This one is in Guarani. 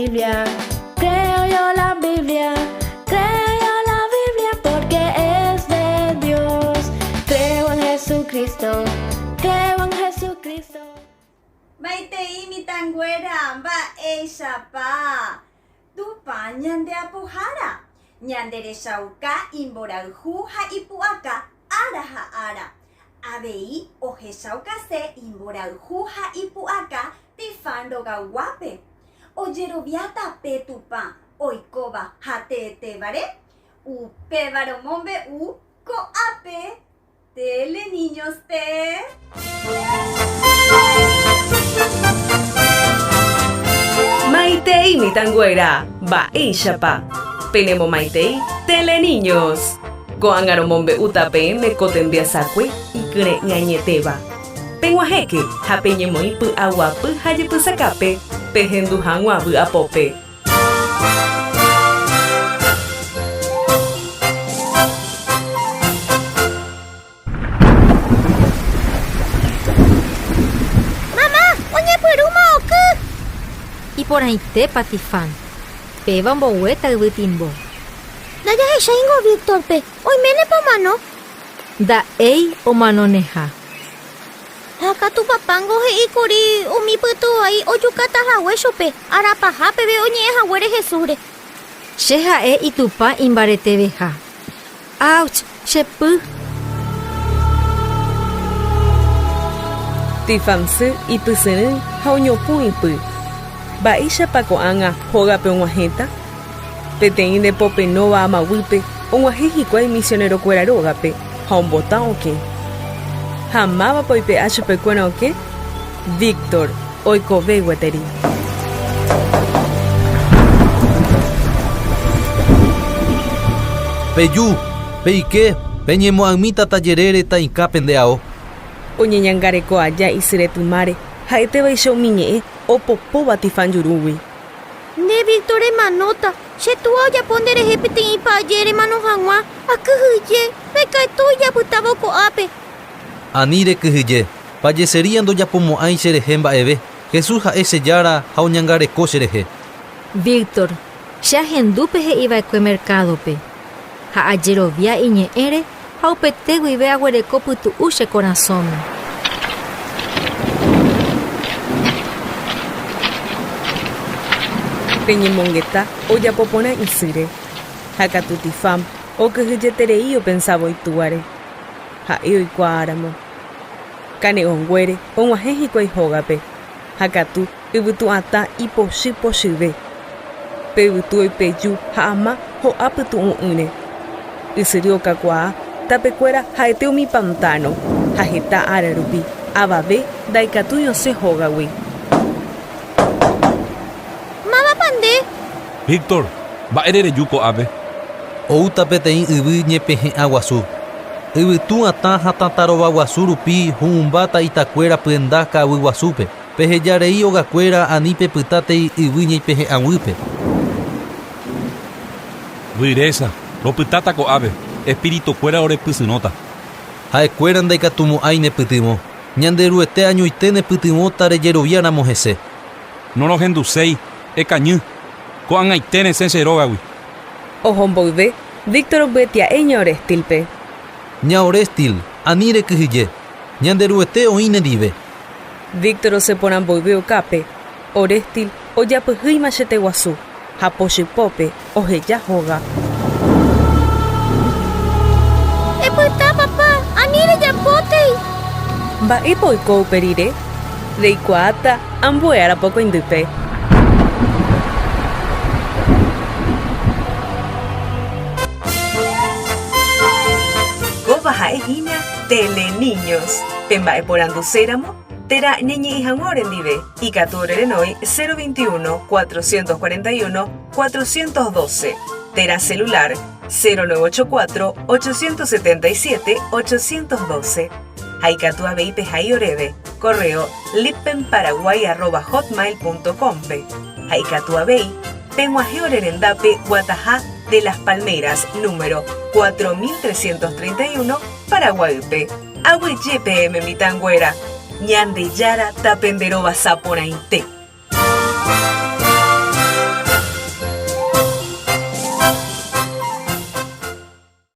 Biblia, creo yo la Biblia, creo yo la Biblia porque es de Dios. Creo en Jesucristo, creo en Jesucristo. Maitei mitãnguéra, mba'éichapa Tupã ñande apohára, ñande rechauka imborayhu ha ipu'aka ára ha ára. Avei ohechaukase imborayhu ha ipu'aka Tifán rogayguápe. Ojeroviáta pe Tupã oikóva ha teetévare? Upéva romombe'u ko'ápe Teleniños-pe. Maitei mitãnguéra, mba'éichapa? Penemomaitei Teleniños! Ko'ág̃a romombe'úta peẽme ko tembiasakue ikyre'ỹ añetéva. Peg̃uahẽke ha peñemoĩ py'aguapy ha jepysakápe pehendu hag̃ua vy'apópe. Mama, oñepyrũma oky! Iporãitépa Tifán, péva omboguéta yvytimbo. Ndajahecháingo Víctorpe, oiménepa omano? Nda'éi omanoneha. Ha katu papángo he'i kuri umi pytu vai ojukáta hague chupe ára paha peve oñe'ẽ haguére Jesúsre. Che ha'e Itupã imbareteveha. Auch! Che py! Tifam sy ipysyrỹi ha oñopũ ipy. Mba'éichapa ko'ág̃a hógape og̃uahẽta? Peteĩ ndepopenóva amaguýpe og̃uahẽ hikuái misionerokuéra rógape ha ombota okẽ. Ha mávapa oipe'a chupekuéra okẽ? Víctor, oikove gueteri. Peju, peike, peñemo'ãymíta tajerére taikã pende ao. Oñeñangareko aja isy retymáre, ha'etévaicha umi ñe'ẽ opopóva Tifán jurúgui. Nde Víctor remanóta, che túa ojapo nderehe peteĩ paje remano hag̃ua, akyhyje, ndaikatúi japytávo ko'ápe. Ani rekyhyje, pajesería ndojapomo'ãi cherehe mba'eve, Jesús ha'e che Jára ha oñangareko cherehe. Víctor, che ahendu pe he'iva'ekue merkádope, ha ajerovia iñe'ẽre ha upete guive aguereko pytu'u che korasõme. Pe ñemongeta ojapo porã isýre, ha katu Tifam okyhyjeterei opensávo itúare. Ha'e oikuaáramo. Kane'õnguére og̃uahẽ hikuái hógape, ha katu yvytu atã ipochy pochyve. Pe yvytu oipeju ha ama ho'a pytu'u'ỹre. Ysyry okakuaa, tapekuéra ha'ete umi pantáno, ha heta ára rupi avave ndaikatúi osẽ hógagui. Mávapa nde? Víctor, mba'ére reju ko'ápe? Oúta peteĩ yvy ñepehẽ'a guasu. Yvytu atã ha tata rova guasu rupi hu'ũmbáta itakuéra pyenda ka'aguy guasúpe. Peheja rei ogakuéra ani pepytátei yvy ñeipehe'ãguýpe. Vyrésa, ropytáta ko'ápe, espiritukuéra orepysyrõta. Ha'ekuéra ndaikatumo'ãi nepytyvõ. Ñanderuete añoite nepytyvõta rejerovia ramo hese. Norohenduséi, ekañy. Ko'ag̃aite resẽ che rógagui. Oho mboyve, Víctor ombyetia'e Ña Orestil-pe. Ña Orestil, ani rekyhyje. Ñanderuete oĩ nendive. Víctor osẽ porã mboyve okápe, Orestil ojapyhýi machete guasu ha pochypópe oheja hóga. Epyta papa, ani rejapótei. Mba'épa oiko upe rire? Reikuaáta ambue ára pokõindýpe. Kóva ha'e hína Teleniños. Pemba'eporanduséramo térã ñañe'ẽ hag̃ua orendive, ikatu orerenói 021 441 412 térã celular 0984 877 812 ha ikatu avei pehai oréve correo lippenparaguay@hotmail.com-pe ha ikatu avei peg̃uahẽ ore rendápe Guataha de las Palmeras número 4331 Paraguaýpe. Aguyje peẽme mitãnguéra, Ñandejára tapenderovasa porãite.